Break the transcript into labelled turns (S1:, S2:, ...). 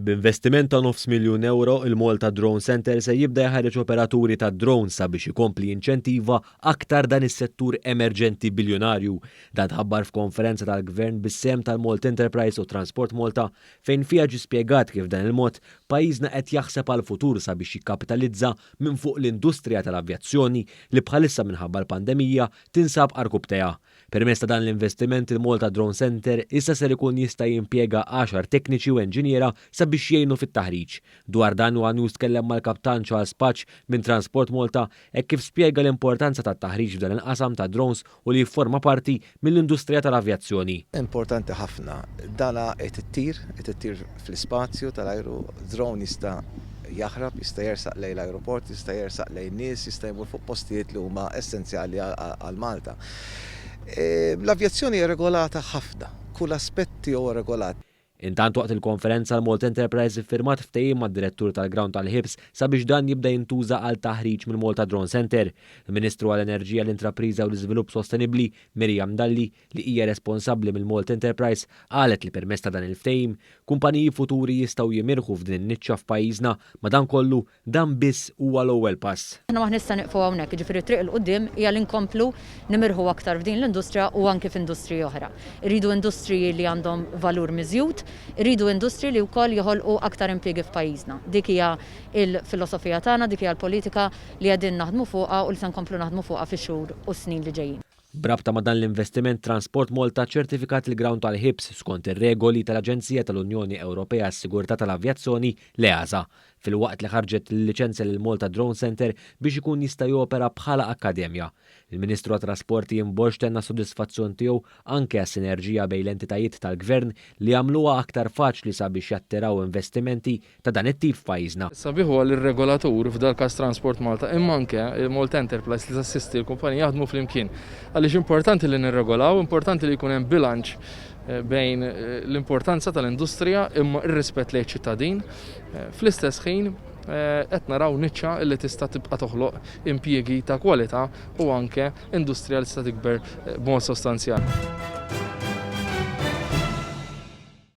S1: B'investiment ta' nofs miljun ewro, il-Malta Drone Centre se jibda jħarreġ operaturi tad-drones sabiex ikompli jinċentiva aktar dan is-settur emerġenti biljunarju. Dan tħabbar f'konferenza tal-Gvern bis-sehem tal-Malta Enterprise u Transport Malta fejn fiha ġie spjegat kif dan il-mod pajjiżna qed jaħseb għall-futur sabiex jikkapitalizza minn fuq l-industrija tal-avjazzjoni li bħalissa minħabba l-pandemija tinsab għarkupptejha. Permezz ta' dan l-investiment il-Malta Drone Centre issa ser ikun jista' jimpjega għaxar tekniċi u enġiniera sabiex jgħinu fit-taħriġ. Dwar dan one News tkellem mal-Kaptan Charles Pace minn Transport Malta hekk kif spjega l-importanza tat-taħriġ f'dan il-qasam tad-drones u li jifforma parti mill-industrija tal-avjazzjoni.
S2: Importanti ħafna. Dana qed ittir, qed ittir fl-ispazju tal-ajru, drone jista' jaħrab, jista' jersaq lejn l-ajruport, jista' jersaq lejn nies, jista' jmur fuq postijiet li huma essenzjali għal Malta. E, l-avjazzjoni hija regolata ħafna, kull aspett tiegħu huwa regolat.
S1: Intant waqt il-konferenza l-Malta Enterprise iffirmat ftehim mad-direttur tal-ground tal-Ħibs sabiex dan jibda jintuża għal taħriġ mill-Malta Drone Centre. Il-Ministru għall-Enerġija, l-Intrapriża u l-Iżvilupp Sostenibbli, Miriam Dalli, li hija responsabbli mill-Malta Enterprise, qalet li permezz ta' dan il-ftehim, kumpaniji futuri jistgħu jimirħu f'din in-niċċa f'pajjiżna, madankollu, dan biss huwa l-ewwel pass.
S3: Aħna m'aħniex se nieqfu hawnhekk, jiġifieri t-triq 'il quddiem hija li nkomplu nimirħu aktar f'din l-industrija u anki f'industriji oħra. Irridu industriji li għandhom valur miżjud, irridu industriji li wkoll joħolqu aktar impjiegi f'pajjiżna. Dik hija l-filosofija tagħna, dik hija l-politika li qegħdin naħdmu fuqha u li se nkomplu naħdmu fuqha fix-xhur u s-snin li ġejjin.
S1: B'rabta ma' dan l-investiment, Transport Malta ċċertifikat il-ground tal-Ħibs skont ir-regoli tal-Aġenzija tal-Unjoni Ewropea għas-Sigurtà tal-Avjazzjoni, l-EASA, filwaqt li ħarġet l-liċenzja lill-Malta Drone Centre biex ikun jista' jopera bħala akkademja. Il-Ministru għat-Trasport Ian Borg tenna s-sodisfazzjon tiegħu anke għas-sinerġija bejn l-entitajiet tal-Gvern li jagħmluha aktar faċli sabiex jattiraw investimenti ta' dan it-tip f'pajjiżna.
S4: Is-sabiħ huwa li r-regolatur, f'dal-każ Transport Malta, imma anke Malta Enterprise li tassisti l-kumpaniji jaħdmu flimkien. Għaliex importanti li nirregolaw, importanti li jkun hemm bilanċ bejn l-importanza tal-industrija imma r-rispett lejn iċ-ċittadin. Fl-istess ħin qed naraw niċċa li tista' tibqa' toħloq impjiegi ta' kwalità u anke industrija li tista' tikber b'mod sostanzjali.